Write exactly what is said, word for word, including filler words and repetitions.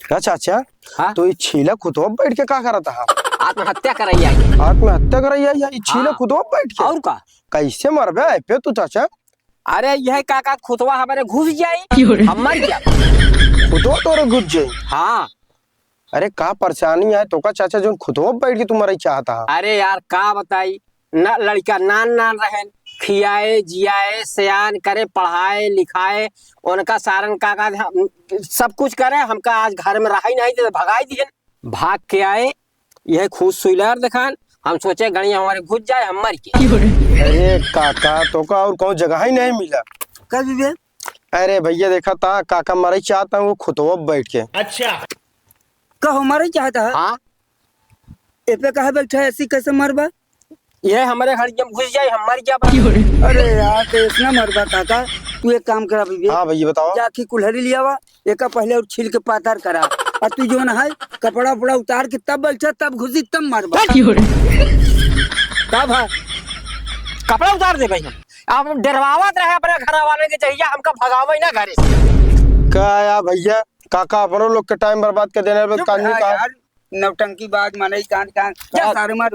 का चाचा? हाँ? तो ई छीला खुतवा बैठ के का करत हा? आत्महत्या करैया है। आत्महत्या करैया है, ई छीला हाँ। खुतवा बैठ के? और का? कैसे मरबे ए पे तू चाचा? अरे यह काका, खुतवा हमरे घुस जाई, हम मर जाब। खुतवा तोरे घुस जाई? हाँ। अरे का परेशानी है तोका चाचा, जोन खुतवा बैठ के तू मरई चाहत हा? अरे यार का बताई, न लड़का नान नान रहेन, खियाए जियाए, सयान करे, पढ़ाए लिखाए, उनका सारन काका हम सब कुछ करे, हमका आज घर में रहाई नहीं दे, भगाई दिहन। भाग के आए, यह खुश सुइलार देखान, हम सोचे गणिया हमरे घुस जाए, हम मर के। अरे काका, तोका और कौन जगह ही नहीं मिला। का बीबी? अरे भैया देखा ता काका मरई चाहता हूँ, वो खुतवा बैठ के। अच्छा। कहो मरई चाहता है? हाँ। ए पे कहा बैठा है, ऐसी कैसे मरबा? ये हमरे हड़िया में घुस जाए, हम मर जाब। अरे यार, तो इतना मरबा काका, तू एक काम करा बीबी। हाँ भैया बताओ। जाके कुल्हड़ी लियावा, एका पहले और छील के पातर करा। और तू जोन है, कपड़ा उपड़ा उतार के तब बैठा, तब घुसी, तब मरबा। तब है। कपड़ा उतार दे भाई हम। अब डरवावत रहे अपने घर वाले के, जहिया हमका भगावे ना घरे से। का या भैया, काका अपनो लोग के टाइम बर्बाद कर देने वाले चुप कानून रहा का? यार, नौटंकी बाज माने कान कान। जा हाँ। सारे मार।